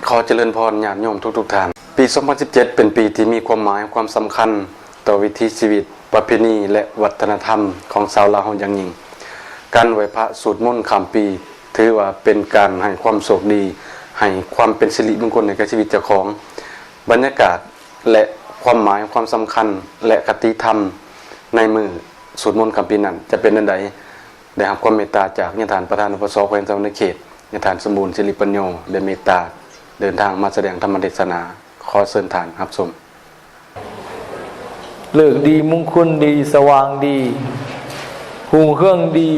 ຂໍຈະເລີນພອນຍາດໂຍມທຸກໆທ່ານ. ປີສອງພັນສິບເຈັດ ເປັນປີທີ່ມີຄວາມໝາຍຄວາມສຳຄັນຕໍ່ວິຖີຊີວິດ, ປະເພນີ ແລະ ວັດທະນະທຳຂອງຊາວລາວເຮົາຢ່າງຍິ່ງ. ການໄຫວ້ພະສູດມົນຂ້າມປີ ຖືວ່າເປັນການໃຫ້ຄວາມໂຊກດີ, ໃຫ້ຄວາມເປັນສິລິມົງຄົນໃຫ້ແກ່ຊີວິດເຈົ້າຂອງ. ບັນຍາກາດ ແລະ ຄວາມໝາຍຄວາມສຳຄັນ ແລະ ຄະຕິທຳໃນມື້ສູດມົນຂ້າມປີນັ້ນຈະເປັນແນວໃດ? ໄດ້ຮັບຄວາມເມດຕາຈາກຍາທ່ານປະທານ ປສ ແຂວງສະຫວັນນະເຂດ, ຍາທ່ານ ສົມບູນ ສິລິປັນໂຍ ໄດ້ເມດຕາເດີນທາງມາສະແດງທຳມະເທດສະໜາ. ຂໍເຊີນທ່ານຮັບຊົມ. ເລີກດີ, ມຸງຄຸນດີ, ສະຫວ່າງດີ, ຮຸ່ງເຮືອງດີ,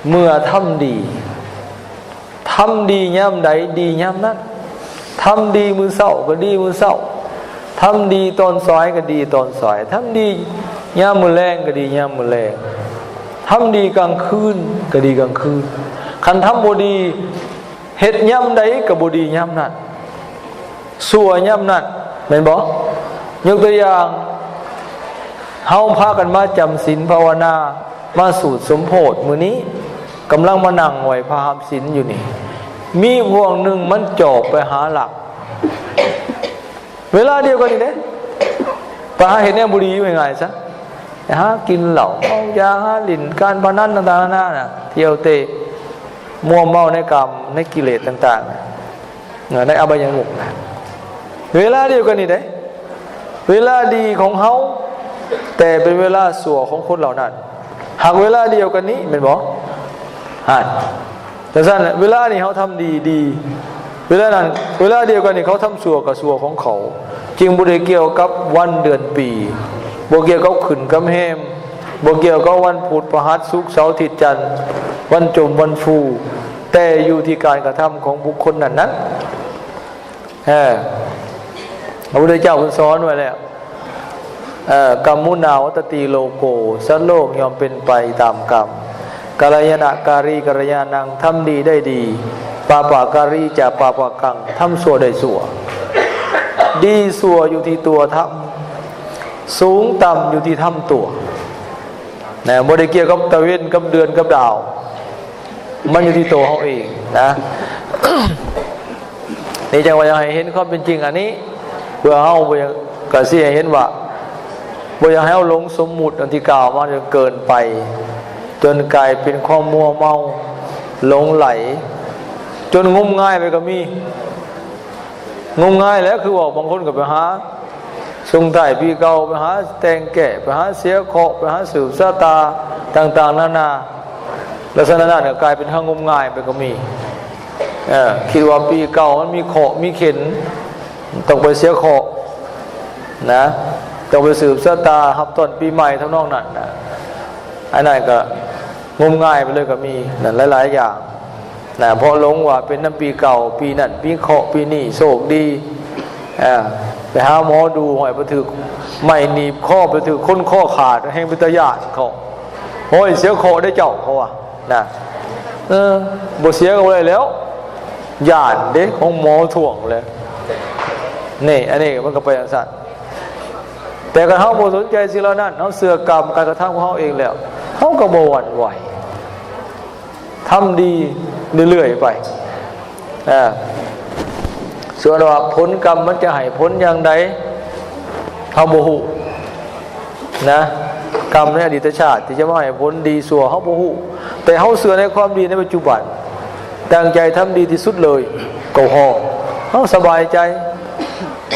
ເມື່ອທຳດີ. ທຳດີຍາມໃດ ດີຍາມນັ້ນ. ທຳດີມື້ເຊົ້າກໍດີມື້ເຊົ້າ, ທຳດີຕອນສາຍກໍດີຕອນສາຍ, ທຳດີຍາມມື້ແລງກໍດີຍາມມື້ແລງ, ທຳດີກາງຄືນກໍດີກາງຄືນ. ຄັນທຳບໍ່ດີ ເຮັດຍາມໃດກໍບໍ່ດີຍາມນັ້ນ, ຊົ່ວຍາມນັ້ນ, ແມ່ນບໍ່? ຍົກຕົວຢ່າງ, ເຮົາພາກັນມາຈຳສິນພາວະນາ, ມາສູດສົມໂພດມື້ນີ້, ກຳລັງມານັ່ງໄຫວ້ພະຮັບສິນຢູ່ນີ້. ມີພວກໜຶ່ງມັນຈອບໄປຫາລັກ. ເວລາດຽວກັນນີ້ເດ້, ໄປຫາເຮັດແນວບໍ່ດີ ເວົ້າງ່າຍໆຊະ, ໄປຫາກິນເຫຼົ້າ, ເມົາຢາ, ຫາຫຼິ້ນການພະນັນຕ່າງໆນານານະ, ທ່ຽວເຕະ, ມົວເມົາໃນກາມ, ໃນກິເລດຕ່າງໆ, ໃນອະບາຍະມຸກ. ເວລາດຽວກັນນີ້ເດ້, ເວລາດີຂອງເຮົາ, ແຕ່ເປັນເວລາຊົ່ວຂອງຄົນເຫຼົ່ານັ້ນ. ຫາກເວລາດຽວກັນນີ້, ແມ່ນບໍ່? ຫັ້ນ. ຈັ່ງຊັ້ນແຫຼະ, ເວລານີ້ເຮົາທຳດີ, ດີ. ເວລານັ້ນ, ເວລາດຽວກັນນີ້ເຂົາທຳຊົ່ວ, ກໍຊົ່ວຂອງເຂົາ. ຈຶ່ງບໍ່ໄດ້ກ່ຽວກັບວັນເດືອນປີ, ບໍ່ກ່ຽວກັບຂຶ້ນກັບແຮມ, ບໍ່ກ່ຽວກັບວັນພຸດ, ພະຫັດ, ສຸກ, ເສົາ, ທິດ, ຈັນ, ວັນຈົມ, ວັນຟູ, ແຕ່ຢູ່ທີ່ການກະທຳຂອງບຸກຄົນນັ້ນໆ. ເອີ ພະພຸດທະເຈົ້າເພິ່ນສອນໄວ້ແລ້ວ, ເອີ ກຳມຸນາວັດຕະຕິໂລໂກ, ສັດໂລກຍ່ອມເປັນໄປຕາມກຳ, ກັນລະຍານະກາລີກັນລະຍານັງ, ທຳດີໄດ້ດີ, ປາປະກາລີຈະປາປະກັງ, ທຳຊົ່ວໄດ້ຊົ່ວ. ດີຊົ່ວຢູ່ທີ່ຕົວທຳ, ສູງຕ່ຳຢູ່ທີ່ທຳຕົວ ນະ, ບໍ່ໄດ້ກ່ຽວກັບຕາເວັນກັບເດືອນກັບດາວ, ມັນຢູ່ທີ່ໂຕເຮົາເອງນະ. ນີ້ຈັ່ງວ່າຢາກໃຫ້ເຫັນຄວາມເປັນຈິງອັນນີ້, ເພື່ອເຮົາບໍ່ຢາກ, ກະຊິໃຫ້ເຫັນວ່າ ບໍ່ຢາກໃຫ້ເຮົາຫຼົງສົມມຸດອັນທີ່ກ່າວມາຈົນເກີນໄປ, ຈົນກາຍເປັນຄວາມມົວເມົາ, ຫຼົງໄຫຼ, ຈົນງົມງາຍໄປກໍມີ. ງົມງາຍແຫຼະ, ຄືວ່າບາງຄົນກໍໄປຫາສົ່ງທ້າຍປີເກົ່າ, ໄປຫາແຕ່ງແກ້, ໄປຫາເສຍເຄາະ, ໄປຫາສືບຊະຕາຕ່າງໆນານາ, ລັກສະນະນັ້ນກໍກາຍເປັນຫາງົມງາຍໄປກໍມີ. ເອີ ຄິດວ່າປີເກົ່າມັນມີເຄາະມີເຂັນ, ຕ້ອງໄປເສຍເຄາະນະ, ຕ້ອງໄປສືບຊະຕາ, ຮັບຕ້ອນປີໃໝ່ ທຳນອງນັ້ນນະ. ອັນນັ້ນກໍງົມງາຍໄປເລີຍກໍມີ, ນັ້ນຫຼາຍໆຢ່າງນະ, ເພາະຫຼົງວ່າເປັນນຳປີເກົ່າ, ປີນັ້ນມີເຄາະ, ປີນີ້ໂຊກດີ. ເອີ ໄປຫາໝໍດູ, ຫ້ອຍ ໄປຖືກໄມ້ໜີບຄໍ, ໄປຖືກຄົນຄໍຂາດ, ແຮ່ງເປັນຕາຢ້ານເຂົາ. ໂອ້ຍ ເສຍເຄາະເດ້ເຈົ້າ, ເຂົາວ່ານະ. ເອີ ບໍ່ເສຍກໍບໍ່ໄດ້ແລ້ວ, ຢ້ານເດ້, ຂອງໝໍຖ້ວງແຫຼະ. ນີ້, ອັນນີ້ມັນກໍໄປຈັ່ງຊັ້ນ. ແຕ່ຄັນເຮົາບໍ່ສົນໃຈສິ່ງເຫຼົ່ານັ້ນ, ເຮົາເຊື່ອກຳການກະທຳຂອງເຮົາເອງແລ້ວ, ເຮົາກໍບໍ່ຫວັ່ນໄຫວ, ທຳດີເລື້ອຍໆໄປ. ເອີ ສ່ວນວ່າຜົນກຳມັນຈະໃຫ້ຜົນຢ່າງໃດ ເຮົາບໍ່ຮູ້ນະ, ກຳໃນອະດີດຕະຊາດທີ່ຈະມາໃຫ້ຜົນດີຊົ່ວເຮົາບໍ່ຮູ້, ແຕ່ເຮົາເຊື່ອໃນຄວາມດີໃນປັດຈຸບັນ, ຕັ້ງໃຈທຳດີທີ່ສຸດເລີຍກໍພໍ, ເຮົາສະບາຍໃຈ.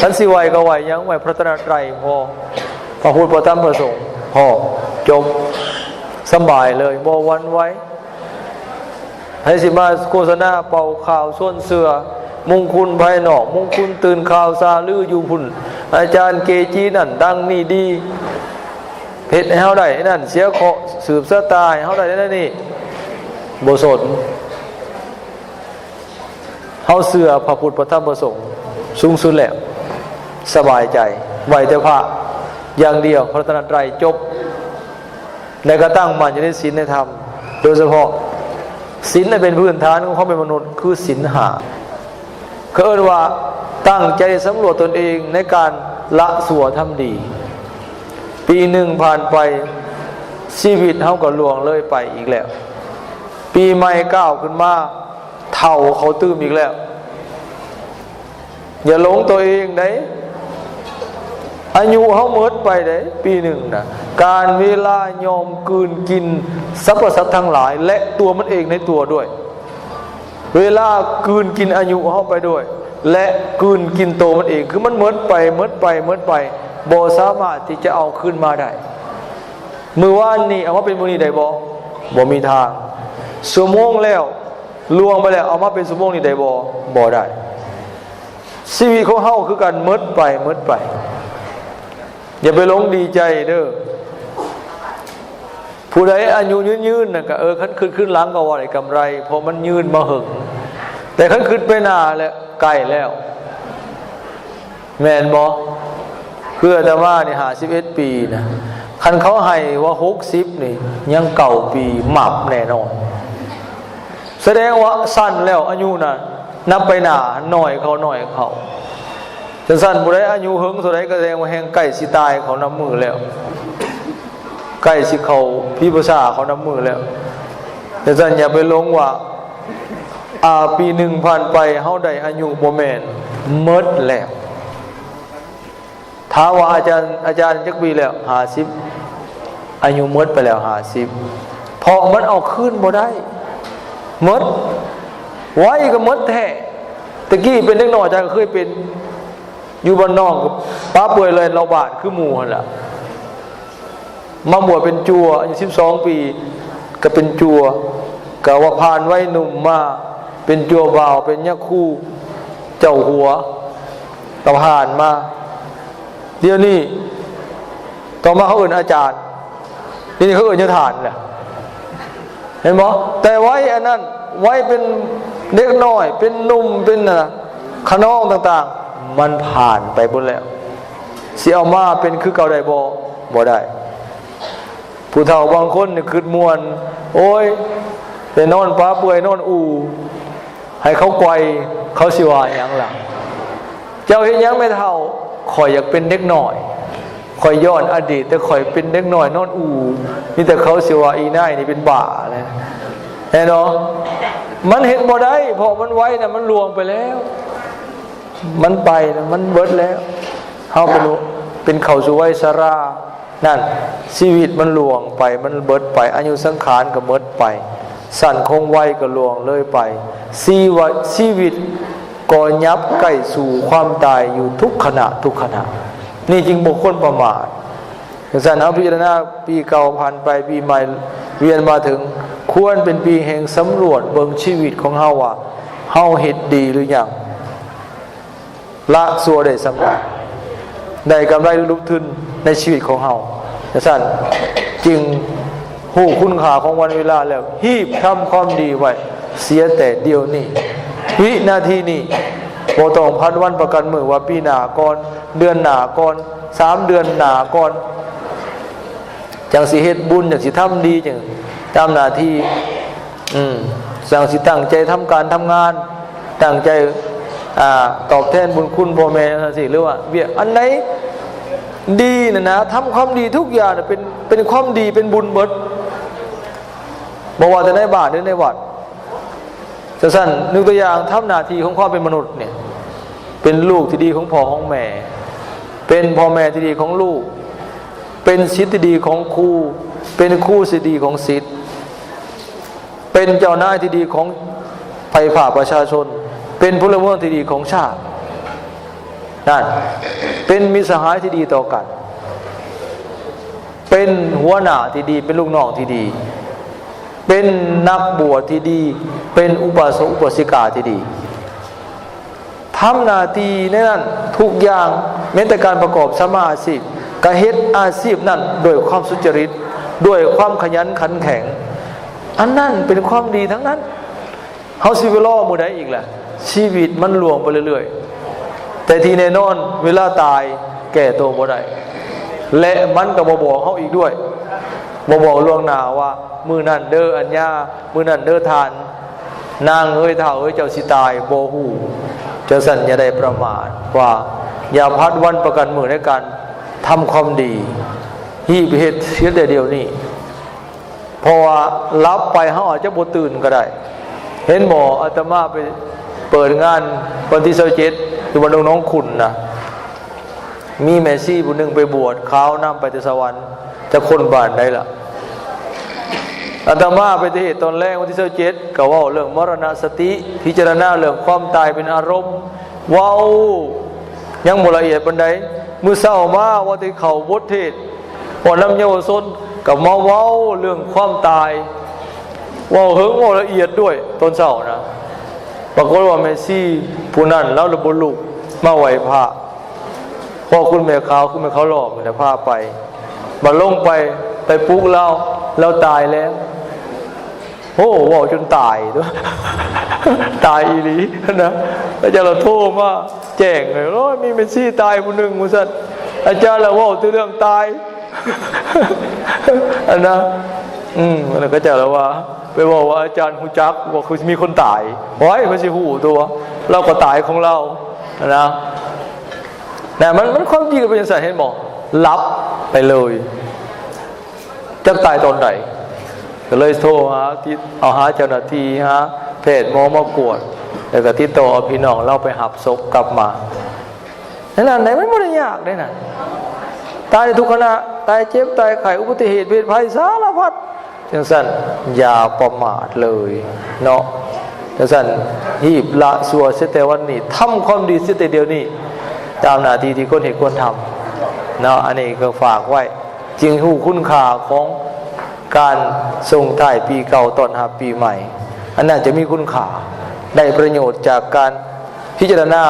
ຄັນຊິໄຫວ້ກໍໄຫວ້ຫຍັງ? ໄຫວ້ພະລັດຕະນະໄຕພໍ, ພະພຸດ ພະທຳ ພະສົງພໍ, ຈົບ, ສະບາຍເລີຍ, ບໍ່ຫວັ່ນໄຫວ. ໃຜຊິມາໂຄສະນາເປົ່າຂ່າວຊວນເຊື່ອ, ມຸງຄຸນພາຍນອກ, ມຸງຄຸນຕື່ນຂ່າວຊາລືຢູ່ພຸ້ນ, ອາຈານເກຈິນັ້ນດັງນີ້ດີ, ເຮັດໃຫ້ເຮົາໄດ້ນັ້ນ, ເສຍເຄາະ, ສືບຊະຕາໃຫ້ເຮົາໄດ້ນັ້ນນີ້, ບໍ່ສົນ. ເຮົາເຊື່ອພະພຸດ ພະທຳ ພະສົງສູງສຸດແລ້ວ, ສະບາຍໃຈ, ໄຫວ້ແຕ່ພະຢ່າງດຽວ, ພະລັດຕະນະໄຕ, ຈົບ. ແລະ ກໍຕັ້ງໝັ້ນຢູ່ໃນສິນໃນທຳ, ໂດຍສະເພາະສິນອັນເປັນພື້ນຖານຂອງຄວາມເປັນມະນຸດ ຄືສິນຫ້າ. ເຂົາເອີ້ນວ່າຕັ້ງໃຈສຳຫຼວດຕົນເອງໃນການລະຊົ່ວທຳດີ. ປີໜຶ່ງຜ່ານໄປ, ຊີວິດເຮົາກໍລ່ວງເລີຍໄປອີກແລ້ວ. ປີໃໝ່ກ້າວຂຶ້ນມາ, ເຖົ້າເຂົ້າຕື່ມອີກແລ້ວ. ຢ່າຫຼົງຕົວເອງໃດ໋. ອາຍຸເຮົາໝົດໄປໃດ໋ ປີໜຶ່ງນະ. ການເວລາຍ່ອມກືນກິນສັບພະສັດທັງຫຼາຍ ແລະ ຕົວມັນເອງໃນຕົວດ້ວຍ. ເວລາກືນກິນອາຍຸເຮົາໄປດ້ວຍ ແລະ ກືນກິນໂຕມັນເອງ ຄືມັນໝົດໄປ ໝົດໄປ ໝົດໄປ ບໍ່ສາມາດທີ່ຈະເອົາຄືນມາໄດ້. ມື້ວານນີ້ເອົາມາເປັນມື້ນີ້ໄດ້ບໍ່? ບໍ່ມີທາງ. ຊົ່ວໂມງແລ້ວ ລ່ວງໄປແລ້ວ ເອົາມາເປັນຊົ່ວໂມງນີ້ໄດ້ບໍ່? ບໍ່ໄດ້. ຊີວິດຂອງເຮົາຄືກັນ ໝົດໄປ ໝົດໄປ. ຢ່າໄປຫຼົງດີໃຈເດີ້. ຜູ້ໃດອາຍຸຍືນໆ ນັ້ນກະ ເອີ ຄັນຄຶດຄືນຫຼັງກໍວ່າໄດ້ກຳໄລ ເພາະມັນຍືນມາເຫິງ. ແຕ່ຄັນຄຶດໄປໜ້າແລ້ວ ໃກ້ແລ້ວ. ແມ່ນບໍ່? ຄືອາດຕະມານີ້ ຫ້າສິບເອັດປີນະ, ຄັນເຂົາໃຫ້ວ່າຫົກສິບນີ້ ຍັງເກົ້າປີ ໝັບແນ່ນອນ. ສະແດງວ່າສັ້ນແລ້ວ ອາຍຸນະ ນັບໄປໜ້າ ໜ້ອຍເຂົ້າ ໜ້ອຍເຂົ້າ. ຈັ່ງຊັ້ນ ຜູ້ໃດອາຍຸເຫິງເທົ່າໃດ ກໍສະແດງວ່າແຮ່ງໃກ້ຊິຕາຍເຂົ້ານັບມື້ແລ້ວ, ໃກ້ຊິເຂົ້າຜີປະສາດເຂົ້ານັບມື້ແລ້ວ. ຈັ່ງຊັ້ນ ຢ່າໄປຫຼົງວ່າ ອາ ປີໜຶ່ງຜ່ານໄປ ເຮົາໄດ້ອາຍຸ ບໍ່ແມ່ນ, ໝົດແລ້ວ. ຖາມວ່າອາຈານ ອາຈານຈັກປີແລ້ວ? ຫ້າສິບ. ອາຍຸໝົດໄປແລ້ວ ຫ້າສິບ ເພາະມັນເອົາຄືນບໍ່ໄດ້. ໝົດ. ໄວກໍໝົດແທ້. ແຕ່ກີ້ເປັນເດັກນ້ອຍ ອາຈານກໍເຄີຍເປັນ ຢູ່ບ້ານນອກ ປະເປືອຍແລ່ນລອບບ້ານຄືໝູ່ຫັ້ນລະ. ມາບວດເປັນຈົວ ອາຍຸສິບສອງປີ ກໍເປັນຈົວ, ກໍວ່າຜ່ານໄວໜຸ່ມມາ ເປັນຈົວບ່າວ ເປັນຍາຄູ ເຈົ້າຫົວ ກໍຜ່ານມາ. ດຽວນີ້ ຕໍ່ມາເຂົາເອີ້ນອາຈານ, ດຽວນີ້ເຂົາເອີ້ນຍາທ່ານແຫຼະ. ເຫັນບໍ່? ແຕ່ໄວອັນນັ້ນ ໄວເປັນເດັກນ້ອຍ ເປັນໜຸ່ມ ເປັນ ນະ ຂະນອງຕ່າງໆ ມັນຜ່ານໄປໝົດແລ້ວ. ຊິເອົາມາເປັນຄືເກົ່າໄດ້ບໍ່? ບໍ່ໄດ້. ຜູ້ເຖົ້າບາງຄົນນີ້ຄຶດມ່ວນ, ໂອ້ຍ ໄປນອນປະເປືອຍ ນອນອູ່ ໃຫ້ເຂົາກ່ອຍ ເຂົາຊິວ່າຫຍັງລະ? ເຈົ້າເຮັດຫຍັງແມ່ເຖົ້າ? ຂ້ອຍຢາກເປັນເດັກນ້ອຍ. ຂ້ອຍຍ້ອນອະດີດ ແຕ່ຂ້ອຍເປັນເດັກນ້ອຍນອນອູ່ ມີແຕ່ເຂົາຊິວ່າ ອີນາຍນີ້ເປັນບ້າແຫຼະ. ແນ່ນອນ ມັນເຮັດບໍ່ໄດ້ ເພາະມັນໄວນະ ມັນລ່ວງໄປແລ້ວ. ມັນໄປແລ້ວ ມັນເບິດແລ້ວ. ເຮົາເປັນ ເປັນເຂົ້າສູ່ໄວຊະລານັ້ນ ຊີວິດມັນລ່ວງໄປ ມັນເບິດໄປ ອາຍຸສັງຂານກໍໝົດໄປ ສັ້ນຂອງໄວກໍລ່ວງເລີຍໄປ ຊີວະ ຊີວິດກໍຫຍັບໃກ້ສູ່ຄວາມຕາຍຢູ່ທຸກຂະນະ ທຸກຂະນະ. ນີ້ຈຶ່ງບໍ່ຄວນປະໝາດ. ຈັ່ງຊັ້ນ ເຮົາພິຈາລະນາປີເກົ່າຜ່ານໄປ ປີໃໝ່ວຽນມາເຖິງ ຄວນເປັນປີແຫ່ງສຳຫຼວດເບິ່ງຊີວິດຂອງເຮົາວ່າ ເຮົາເຮັດດີຫຼືຍັງ? ລະຊົ່ວໄດ້ສ່ຳໃດ? ໄດ້ກຳໄລຫຼືຫຼຸບທຶນໃນຊີວິດຂອງເຮົາ? ຈັ່ງຊັ້ນ ຈຶ່ງຮູ້ຄຸນຄ່າຂອງວັນເວລາແລ້ວ ຮີບທຳຄວາມດີໄວ້ເສຍແຕ່ດຽວນີ້ ວິນາທີນີ້. ບໍ່ຕ້ອງພັດວັນປະກັນມື້ວ່າປີໜ້າກ່ອນ, ເດືອນໜ້າກ່ອນ, ສາມເດືອນໜ້າກ່ອນ ຈັ່ງຊິເຮັດບຸນ ຈັ່ງຊິທຳດີ ຈັ່ງຕາມໜ້າທີ່ ອືມ ຈັ່ງຊິຕັ້ງໃຈທຳການທຳງານ ຕັ້ງໃຈ ອ່າ ຕອບແທນບຸນຄຸນພໍ່ແມ່ ຈັ່ງຊີ້ ຫຼືວ່າວຽກອັນໃດດີນັ້ນນະ ທຳຄວາມດີທຸກຢ່າງນະ ເປັນ ເປັນຄວາມດີ ເປັນບຸນເບິດ ບໍ່ວ່າແຕ່ໃນບ້ານ ຫຼື ໃນວັດ. ຈັ່ງຊັ້ນ ຍົກຕົວຢ່າງ ທຳໜ້າທີ່ຂອງຄວາມເປັນມະນຸດນີ້ ເປັນລູກທີ່ດີຂອງພໍ່ຂອງແມ່ ເປັນພໍ່ແມ່ທີ່ດີຂອງລູກ ເປັນສິດທີ່ດີຂອງຄູ ເປັນຄູທີ່ດີຂອງສິດ ເປັນເຈົ້ານາຍທີ່ດີຂອງໄພພາກປະຊາຊົນ ເປັນພົນລະເມືອງທີ່ດີຂອງຊາດ ນັ້ນ ເປັນມິດສະຫາຍທີ່ດີຕໍ່ກັນ ເປັນຫົວໜ້າທີ່ດີ ເປັນລູກນ້ອງທີ່ດີ ເປັນນັກບວດທີ່ດີ ເປັນອຸບາສົກອຸບາສິກາທີ່ດີ ທຳໜ້າທີ່ໃນນັ້ນທຸກຢ່າງ ແມ້ແຕ່ການປະກອບສຳມາອາຊີບ ກະເຮັດອາຊີບນັ້ນດ້ວຍຄວາມສຸດຈະລິດ ດ້ວຍຄວາມຂະຫຍັນຂັນແຂງ ອັນນັ້ນເປັນຄວາມດີທັງນັ້ນ. ເຮົາຊິໄປລໍມື້ໃດອີກລະ? ຊີວິດມັນລ່ວງໄປເລື້ອຍໆ ແຕ່ທີ່ແນ່ນອນ ເວລາຕາຍແກ້ໂຕບໍ່ໄດ້ ແລະ ມັນກໍບໍ່ບອກເຮົາອີກດ້ວຍ ບໍ່ບອກລ່ວງໜ້າວ່າ ມື້ນັ້ນເດີ້ອັນຍາ ມື້ນັ້ນເດີ້ທ່ານນາງເອີຍ ທ້າວເອີຍ ເຈົ້າຊິຕາຍ ບໍ່ຮູ້. ຈັ່ງຊັ້ນຢ່າໄດ້ປະໝາດວ່າ ຢ່າພັດວັນປະກັນມື້ໃນການທຳຄວາມດີ ຮີບເຮັດເສຍແຕ່ດຽວນີ້. ເພາະວ່າຫຼັບໄປເຮົາອາດຈະບໍ່ຕື່ນກໍໄດ້. ເຫັນບໍ່? ອາດຕະມາໄປເປີດງານວັນທີຊາວເຈັດ ຢູ່ບ້ານດົງໜອງຂຸນນະ ມີແມ່ຊີຜູ້ໜຶ່ງໄປບວດ ຂາວນຳໄປແຕ່ສະຫວັນ ຈັກຄົນບ້ານໃດລະ. ອາດຕະມາໄປເທດຕອນແລງວັນທີຊາວເຈັດ ກໍເວົ້າເລື່ອງມະລະນະສະຕິ ພິຈາລະນາເລື່ອງຄວາມຕາຍເປັນອາລົມ ເວົ້າຍັງບໍ່ລະອຽດປານໃດ. ມື້ເຊົ້າມາວ່າແຕ່ເຂົ້າບົດເທດ ເວົ້ານຳເຍົາວະຊົນ ກໍມາເວົ້າເລື່ອງຄວາມຕາຍ ເວົ້າເຖິງເວົ້າລະອຽດດ້ວຍຕອນເຊົ້ານະ. ປາກົດວ່າແມ່ຊີຜູ້ນັ້ນລາວລະບໍ່ລຸກມາໄຫວ້ພະ ພໍຄຸນແມ່ຂາວ ຄຸນແມ່ຂາວຫຼອກນີ້ແຫຼະພາໄປ ບາດລົງໄປ ໄປປຸກລາວ ລາວຕາຍແລ້ວ. ໂອ້ ເວົ້າຈົນຕາຍ ຕາຍອີ່ຫຼີນະ. ອາຈານລະໂທມາແຈ້ງເລີຍ ໂອ້ຍ ມີແມ່ຊີຕາຍຜູ້ໜຶ່ງວ່າຊັ້ນ ອາຈານລະເວົ້າແຕ່ເລື່ອງຕາຍ ອັນນະ ອືມ ອັນນັ້ນເຂົາເຈົ້າລະວ່າ ໄປເວົ້າວ່າອາຈານຮູ້ຈັກວ່າຄືຊິມີຄົນຕາຍ ໂອ້ຍ ເພິ່ນຊິຮູ້ຕົວະ ລາວກໍຕາຍຂອງລາວນະ. ນະ ມັນ ມັນຄວາມຈິງເປັນຈັ່ງຊັ້ນ ເຫັນບໍ່? ຫຼັບໄປເລີຍ ຈັກຕາຍຕອນໃດ ກໍເລີຍໂທຫາຕິດ ເອົາຫາເຈົ້າໜ້າທີ່ ຫາແພດໝໍມາກວດ ແລ້ວກໍຕິດຕໍ່ເອົາພີ່ນ້ອງລາວໄປຮັບສົບກັບມາ. ນັ້ນນະ ມັນບໍ່ໄດ້ຍາກເດ້ນະ ຕາຍທຸກຂະນະ ຕາຍເຈັບຕາຍໄຂ້ ອຸບັດຕິເຫດເພດໄພສາລະພັດ. ຈັ່ງຊັ້ນຢ່າປະໝາດເລີຍເນາະ. ຈັ່ງຊັ້ນຮີບລະຊົ່ວເສຍແຕ່ວັນນີ້ ທຳຄວາມດີເສຍແຕ່ດຽວນີ້ ຕາມໜ້າທີ່ທີ່ຄວນເຮັດຄວນທຳເນາະ. ອັນນີ້ກໍຝາກໄວ້ ຈຶ່ງຮູ້ຄຸນຄ່າຂອງການສົ່ງທ້າຍປີເກົ່າຕ້ອນຮັບປີໃໝ່ ອັນນັ້ນຈະມີຄຸນຄ່າ ໄດ້ປະໂຫຍດຈາກການພິຈາລະນາ.